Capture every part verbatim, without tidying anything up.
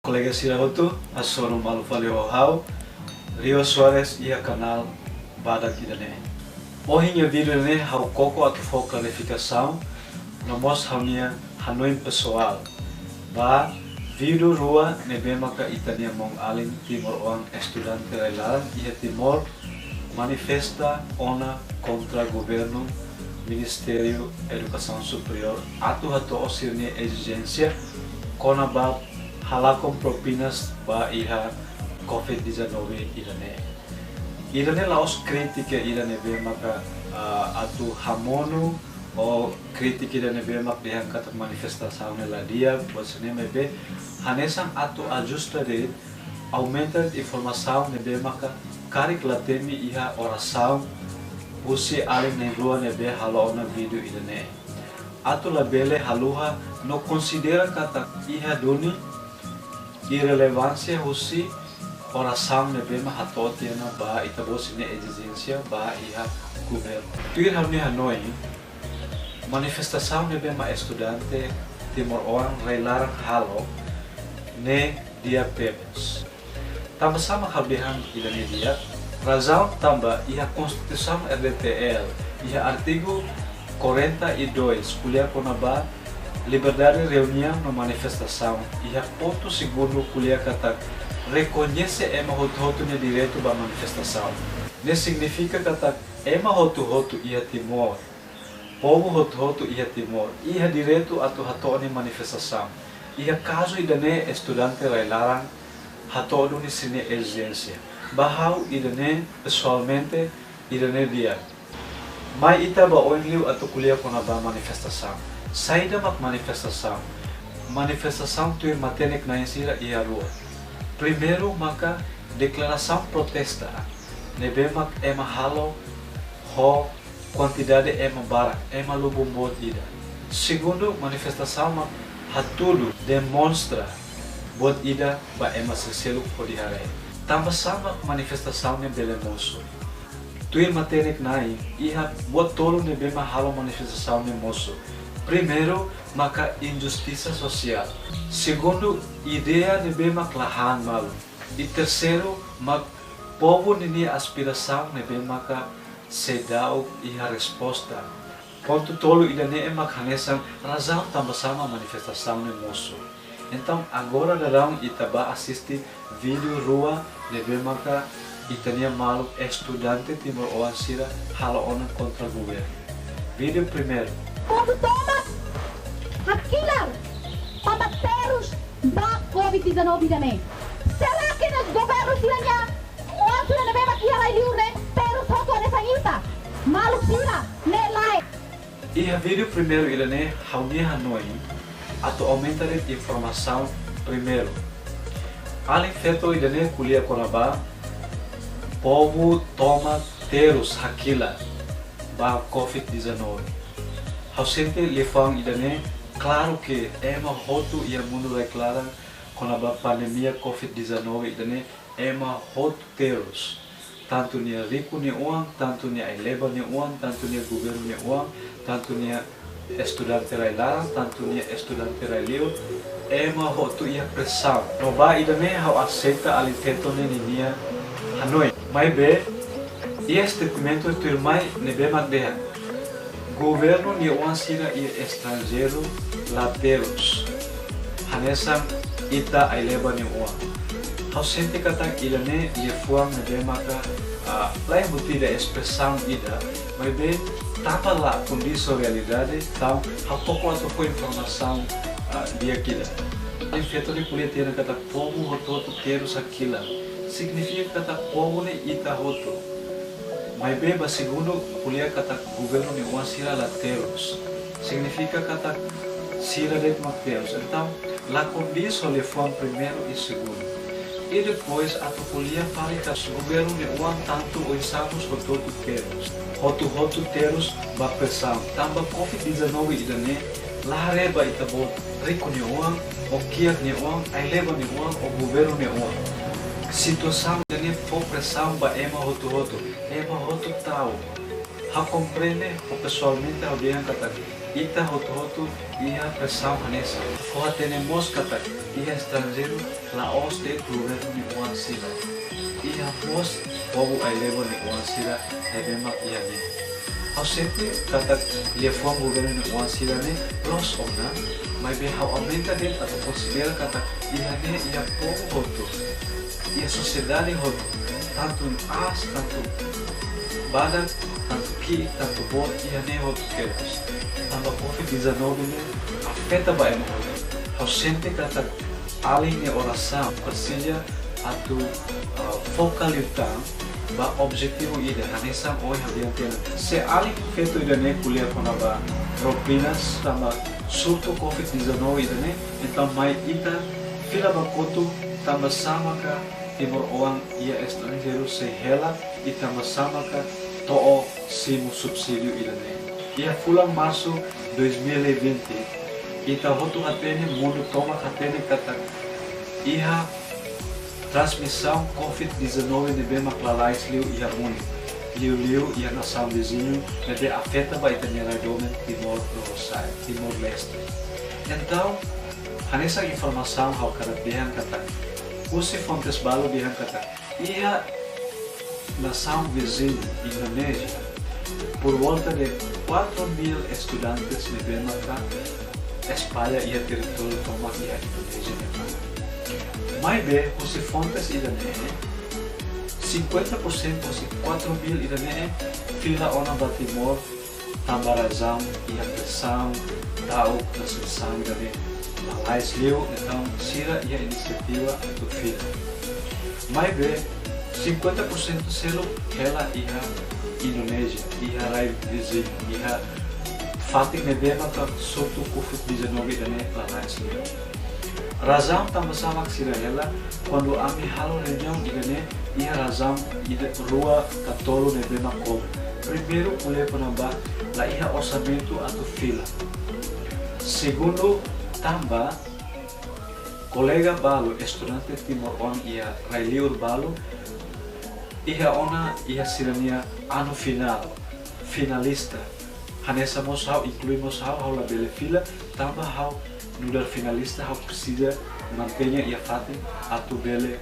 Kolega sira hotu, hasoru malu fali ho ha'u, Rio Soares, iha kanál badak ida-ne'e. Ohin nia vídeo ne'e ha'u koko atu fó klarifikasaun, no mós ha'u-nia hanoin pesoál ba vídeo rua ne'ebé maka ita-nia maun-alin timoroan estudante rai-laran iha Timor manifesta ona kontra governu, Ministériu Edukasaun Superiór atu hato'o sira-nia ezijénsia kona-ba halakon propinas ba iha covid dezanove ida-ne'e. Ida-ne'e la'ós krítika ida ne'ebé maka, ah, atu hamonu ou krítika ida ne'ebé mak dehan katak manifestasaun ne'e la di'ak, buat sira-ne'e, maibé hanesan atu ajusta de'it, aumenta de'it informasaun ne'ebé maka karik la temi iha orasaun husi alin na'in-rua ne'ebé halo ona vídeo ida-ne'e. Atu labele haluha no konsidera katak iha duni irrelevánsia husi orasaun ne'ebé mak hato'o tiha ona ba ita-boot sira-nia ezijénsia ba iha governu. Tuir ha'u-nia hanoin, manifestasaun ne'ebé mak estudante timoroan rai-laran halo ne'e di'ak tebes. Tanba sá mak ha'u dehan ida-ne'e di'ak? Razaun tanba iha Konstituisaun R D T L, iha artigu quarenta e dois, ko'alia kona-ba liberdade reuniaun no manifestasaun, iha pontu segundu ko'alia katak rekoñese ema hotu-hotu nia direitu ba manifestasaun. Ne'e signifika katak ema hotu-hotu iha Timor, povu hotu-hotu iha Timor iha direitu atu hato'o nia manifestasaun. Iha kazu ida-ne'e estudante rai-laran hato'o duni sira-nia ezijénsia. Ba ha'u ida-ne'e pesoalmente ida-ne'e di'ak. Mai ita ba oin liu atu ko'alia kona-ba manifestasaun. Saida mak manifestasaun? Manifestasaun tuir matenek-na'in sira iha rua. Primeiru maka deklarasaun protesta ne'ebé mak ema halo ho kuantidade ema barak, ema lubun boot ida. Segundu, manifestasaun mak hatudu, demonstra buat ida ba ema sira seluk hodi haree. Tanba sá mak manifestasaun ne'e bele mosu? Tuir matenek-na'in, iha buat tolu ne'ebé mak halo manifestasaun ne'e mosu. Primeiru, maka injustisa sosiál. Segundu, ideia ne'ebé mak la han malu. I terseiru, mak povu ninia aspirasaun ne'ebé maka seidauk iha resposta. Pontu tolu ida-ne'e mak hanesan razaun tanba sá mak manifestasaun ne'e mosu. Entaun, agora daudaun ita bá asiste vídeo rua ne'ebé maka ita-nia maluk estudante timoroan sira halo ona kontra governu. Vídeo primeiru. Povu tomak hakilar tanba terus ba covid dezanove ida-ne'e. Será que ne'e governu sira-nia oan sira ne'ebé mak iha rai-liur ne'e terus hotu hanesan ita? Maluk sira, ne'e lae. Iha vídeo primeiru ida-ne'e ha'u-nia hanoin atu aumenta de'it informasaun primeiru. Alin feto ida-ne'e ko'alia kona-ba povu tomak terus hakilar ba covid dezanove. Ha'u sente liafuan ida-ne'e klaru ke ema hotu iha mundu rai-klaran kona-ba pandemia covid dezanove ida-ne'e ema hotu terus. Tantu nia riku nia oan, tantu nia ai-leba nia oan, tantu nia governu nia oan, tantu nia estudante rai-laran, tantu nia estudante rai-liur, ema hotu iha presaun. No ba ida-ne'e ha'u aseita alin feto ne'e ninia hanoin. Maibé, iha statement tuirmai ne'ebé mak dehan governu nia oan sira iha estranjeiru la terus hanesan ita ai-leba nia oan. Ha'u sente katak ida-ne'e liafuan ne'ebé maka, ah, lae buat ida, espresaun ida, maibé tanba la kondiz ho realidade, entaun ha'u koko atu fó informasaun, ah, di'ak ida. Alin feto ne'e ko'alia tiha ona katak povu hotu-hotu terus hakilar. Signifika katak povu ne'e ita hotu. Maibé ba segundu ko'alia katak governu nia oan sira la terus. Signifika katak sira de'it mak terus. Entaun, la kondiz ho liafuan primeiru i segundu. I depois atu ko'alia fali katak governu nia oan tantu oinsá mós hotu-hotu terus. Hotu-hotu terus ba presaun. Tanba covid dezanove ida-ne'e la haree ba ita-boot riku nia oan, ou kiak nia oan, ai-leba nia oan, ou governu nia oan. Situasaun ida-ne'e fó presaun ba ema hotu-hotu, ema hotu ta'uk. Ha'u komprende, ha'u pesoalmente ha'u dehan katak ita hotu-hotu iha presaun hanesan. Fó hatene mós katak iha estranjeiru la'ós de'it governu nia oan sira. Iha mós povu ai-lewon nia oan sira ne'ebé mak iha ne'e. Ha'u sente katak liafuan governu nia oan sira ne'e loos ona, maibé ha'u aumenta de'it atu konsidera katak iha ne'e iha povu hotu, iha sosiedade hotu, tantu aas, tantu badak, tantu ki'ik, tantu boot, iha ne'e hotu kedas. Tanba covid dezanove ne'e afeta ba ema hotu. Ha'u sente katak alin nia orasaun presiza atu, ah, foka liután ba objetivu ida, hanesan ohin ha'u dehan tiha ona. Se alin feto ida-ne'e ko'alia kona-ba propinas tanba surtu covid dezanove ida-ne'e, entaun mai ita fila ba kotuk tanbasá maka timoroan iha estranjeiru sei hela, i tanbasá maka to'o simu subsídiu ida-ne'e. Iha fulan Marsu dois mil e vinte, ita hotu hatene, mundu tomak hatene katak iha transmisaun covid dezanove ne'ebé mak lalais liu iha mundu, liuliu iha nasaun viziñu ne'ebé afeta ba ita-nia rai doben Timor Lorosa'e, Timor-Leste. Entaun, hanesan informasaun ha'u hakarak dehan katak, husi fontes balu dehan katak iha nasaun viziñu Indonézia, por volta de quatro mil estudantes ne'ebé maka espalla iha territóriu tomak iha Indonézia ne'ebá. Maibé, husi fontes ida-ne'e, cinquenta por cento husi quatro mil ida-ne'e fila ona ba Timor tanba razaun iha presaun, ta'uk transmisaun ida-ne'e lalais liu, entaun sira iha inisiativa atu fila. Maibé, cinquenta por cento seluk hela iha Indonézia, iha rai viziñu, iha fatin ne'ebé maka surtu covid dezanove ida-ne'e lalais liu. Razaun tanbasá mak sira hela, kuandu ami halo reuniaun ida-ne'e, iha razaun ida, rua ka tolu ne'ebé mak kobre. Primeiru, ko'alia kona-ba la iha orsamentu atu fila. Segundu, tanba kolega balu, estudante timoroan iha rai-liur balu, iha ona iha sira-nia anu finál, finalista. Hanesan mós ha'u, inklui mós ha'u, ha'u labele fila, tanba ha'u nu'udar finalista, ha'u presiza mantein iha fatin atu bele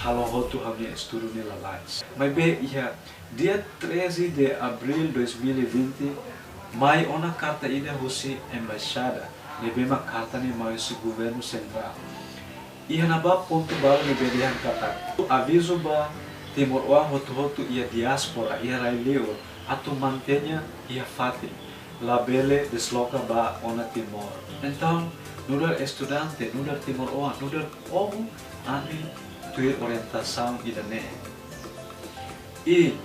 halo hotu ha'u-nia estudu ne'e lalais. Maibé iha dia treze de abril dois mil e vinte, mai ona karta ida husi embaixada, ne'ebé mak karta ne'e mai husi governu sentrál. Iha ne'ebá pontu balu ne'ebé dehan katak, avizu ba timoroan hotu-hotu iha diáspora, iha rai-liur, atu mantein iha fatin, labele desloka ba ona Timor. Entaun, nu'udar estudante, nu'udar timoroan, nu'udar povu, ami tuir orientasaun ida-ne'e. I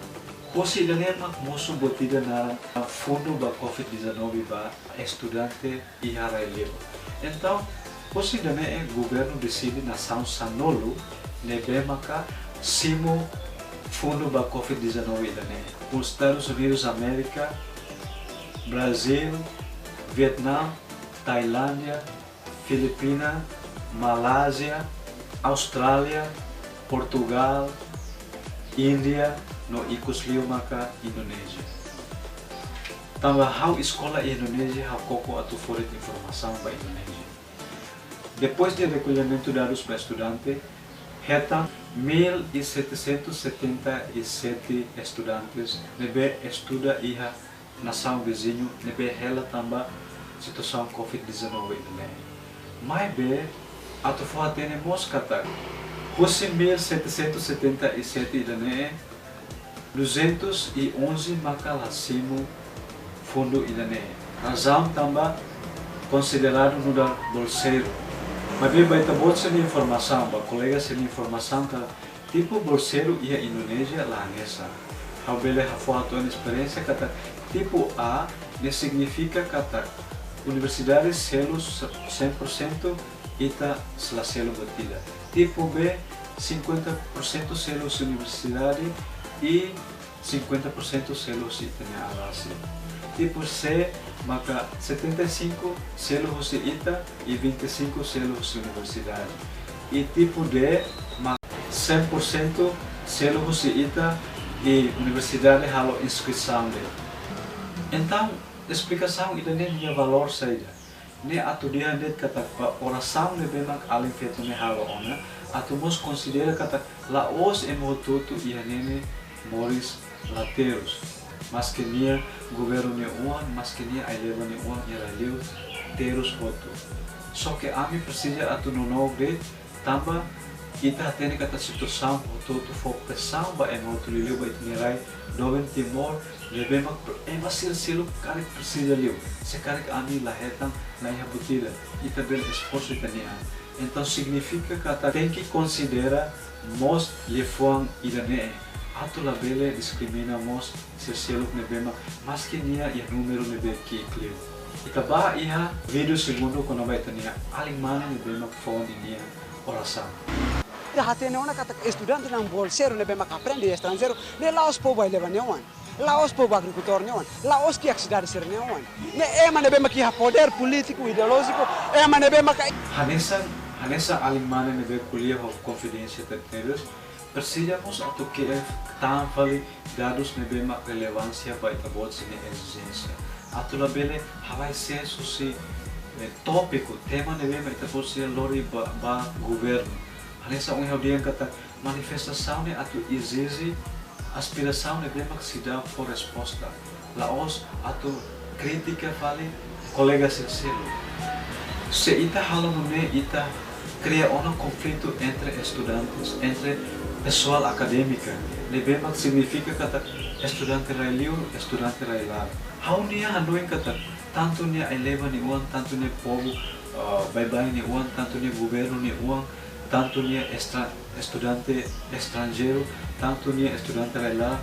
husi ida-ne'e mak mosu buat ida naran fundu ba covid dezanove ba estudante iha rai-liur. Entaun, husi ida-ne'e governu deside nasaun sanulu ne'ebé maka simu fundu ba covid dezanove ida-ne'e. Estadus Unidus Amérika, Brazíl, Vietname, Tailándia, Filipina, Malázia, Austrália, Portugál, Índia, no ikusliu maka Indonézia. Tanba ha'u eskola iha Indonézia, ha'u koko atu fó de'it informasaun ba Indonézia. Depois de rekollimentu dadus ba estudante, hetan mil setecentos setenta e sete estudantes ne'ebé estuda iha nasaun viziñu ne'ebé hela tanba situasaun covid dezanove ida-ne'e. Maibé, atu fó hatene mós katak, husi mil setecentos setenta e sete ida-ne'e, duzentos e onze maka la simu fundu ida-ne'e. Razaun tanba konsideradu nu'udar bolseiru. Maibé ba ita-boot sira-nia informasaun, ba kolega sira-nia informasaun katak tipu bolseiru iha Indonézia la hanesan. Ha'u bele hafó hato'o ha'u-nia esperiénsia katak tipu A ne'e signifika katak universidade selu cem por cento, ita sei la selu buat ida. Tipu B, cinquenta por cento selu husi universidade i cinquenta por cento selu husi ita-nia an rasik. Tipu C, maka setenta e cinco selu husi ita i vinte e cinco selu husi universidade. I tipu D, maka cem por cento selu husi ita i universidade halo inskrisaun de'it. Entaun, esplikasaun ida-ne'e nia valór saida? Ne'e atu dehan de'it katak ba orasaun ne'ebé mak alin feto ne'e halo ona, atu mós konsidera katak la'ós ema hotu-hotu iha ne'e ne'e moris la terus. Maske nia governu nia oan, maske nia aileba nia oan iha rai-li'ur terus hotu. Só ke ami presiza atu nonook de'it, tanba ita hatene katak situasaun hotu-hotu fó presaun ba ema hotu, liuliu ba ita-nia rai doben Timor, ne'ebé mak ema sira seluk karik presiza liu. Se karik ami la hetan, la iha buat ida, ita bele esforsu ita-nia an. Entaun signifika katak tenke konsidera mós liafuan ida-ne'e, atu labele diskrimina mós sira seluk ne'ebé mak, maske nia iha númeru ne'ebé ki'ik liu. Ita bá iha vídeo segundu kona-ba ita-nia alin mane ne'ebé mak fó ninia orasaun. Ita hatene ona katak estudante na'an bolseiru ne'ebé mak aprende iha estranjeiru, ne'e la'ós povu aileba nia oan, la'ós povu agrikultór nia oan, la'ós kiak sidade sira nia oan. Ne'e ema ne'ebé mak iha podér polítiku, ideolójiku, ema ne'ebé mak... Hanesan, hanesan alin mane ne'ebé ko'alia ho konfidénsia tebetebes, presiza mós atu ke'e tan fali dadus ne'ebé mak relevánsia ba ita-boot sira-nia ezijénsia. Atu labele halai sees husi, eh, tópiku, tema ne'ebé mak ita-boot sira lori ba, ba governu. Hanesan ohin ha'u dehan katak manifestasaun ne'e atu ezije aspirasaun ne'ebé mak seidauk fó resposta, la'ós atu kritika fali kolega sira seluk. Se ita halo nune'e, ita kria ona konflitu entre estudantes, entre pesoál akadémika, ne'ebé mak signifika katak estudante rai-li'ur, estudante rai-laran. Ha'u-nia hanoin katak tantu nia aileba nia oan, tantu nia povu, ah, baibain nia oan, tantu nia governu nia oan, tantu nia estra-, estudante estranjeiru, tantu nia estudante rai-laran,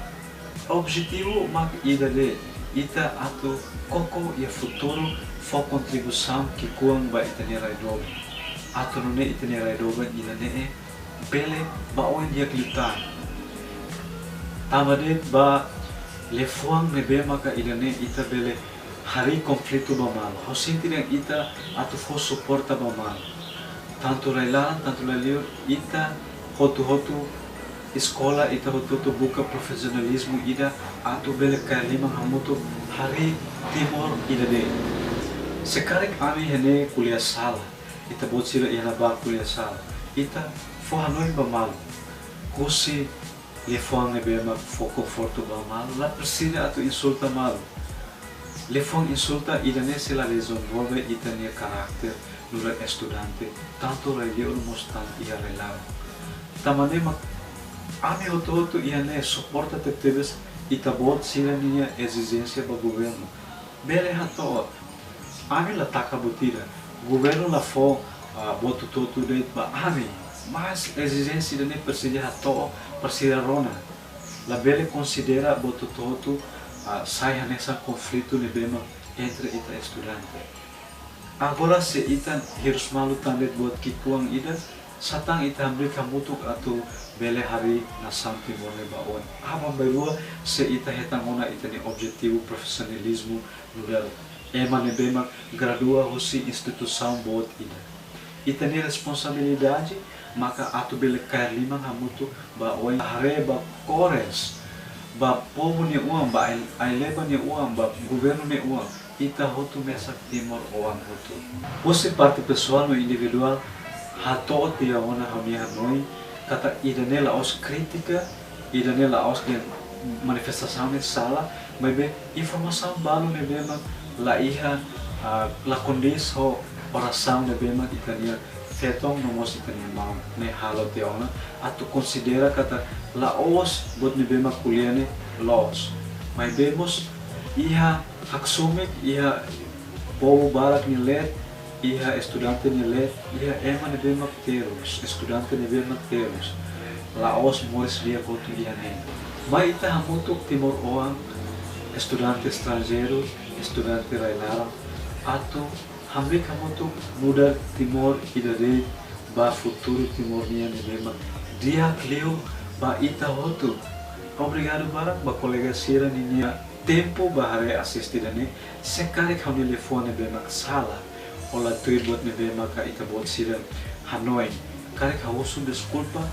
objetivu mak ida de'it, ita atu koko iha futuru, fó kontribuisaun ki'ikoan ba ita-nia rai doben. Atu nune'e ita-nia rai doben ida-ne'e bele ba oin di'ak liután. Tanba de'it ba liafuan ne'ebé maka ida-ne'e ita bele harii konflitu ba malu. Ha'u sente dehan ita atu fó suporta ba malu. Tantu rai-laran, tantu rai-li'ur, ita hotu-hotu eskola, ita hotu-hotu buka profisionalizmu ida atu bele kaer liman hamutuk harii Timor ida de'it. Se karik ami iha ne'e ko'alia sala, ita-boot sira iha ne'ebá ko'alia sala, ita fó hanoin ba malu. Husi liafuan ne'ebé mak fó konfortu ba malu, la presiza atu insulta malu. Liafuan insulta ida-ne'e sei la dezenvolve ita-nia karakter nu'udar estudante, tantu rai-li'ur mós tanba iha rai-laran. Tanba ne'e mak ami hotu-hotu iha ne'e suporta tebetebes ita-boot sira-nia ezijénsia ba governu. Bele hato'o, ami la taka buat ida, governu la fó, ah, buat hotu-hotu de'it ba ami, mas ezijénsia ida-ne'e presiza hato'o, presiza rona. Labele konsidera buat hotu-hotu, ah, sai hanesan konflitu ne'ebé mak entre ita estudante. Agora se ita hirus malu tan de'it buat ki'ikoan ida, sá tan ita hamriik hamutuk atu bele harii nasaun Timor ne'e ba oin? Aban-bainrua se ita hetan ona ita-nia objetivu profisionalizmu nu'udar ema ne'ebé mak gradua husi instituisaun boot ida. Ita-nia responsabilidade maka atu bele kaer liman hamutuk ba oin, haree ba kores, ba povu nia oan, ba ai-, aileba nia oan, ba governu nia oan, ita hotu mesak timoroan hotu. Husi parte pesoál no individuál, hato'o tiha ona ha'u-nia hanoin katak ida-ne'e la'ós krítika, ida-ne'e la'ós dehan manifestasaun ne'e sala, maibé informasaun balu ne'ebé mak la iha, ah, la kondiz ho orasaun ne'ebé mak ita-nia feton no mós ita-nia maun ne'e halo tiha ona, atu konsidera katak la'ós buat ne'ebé mak ko'alia ne'e loos. Maibé mós iha haksoit, iha povu barak nia leet, iha estudante nia leet, iha ema ne'ebé mak terus, estudante ne'ebé mak terus. La'ós moris di'ak hotu iha ne'e. Mai ita hamutuk timoroan, estudante estranjeiru, estudante rai-laran, atu hamriik hamutuk nu'udar Timor ida de'it ba futuru Timor nian ne'ebé mak di'ak liu ba ita hotu. Obrigadu barak ba kolega sira ninia tempu ba haree asiste ida-ne'e. Se karik ha'u-nia liafuan ne'ebé mak sala, ou la tuir buat ne'ebé maka ita-boot sira hanoin, karik ha'u husu deskulpa.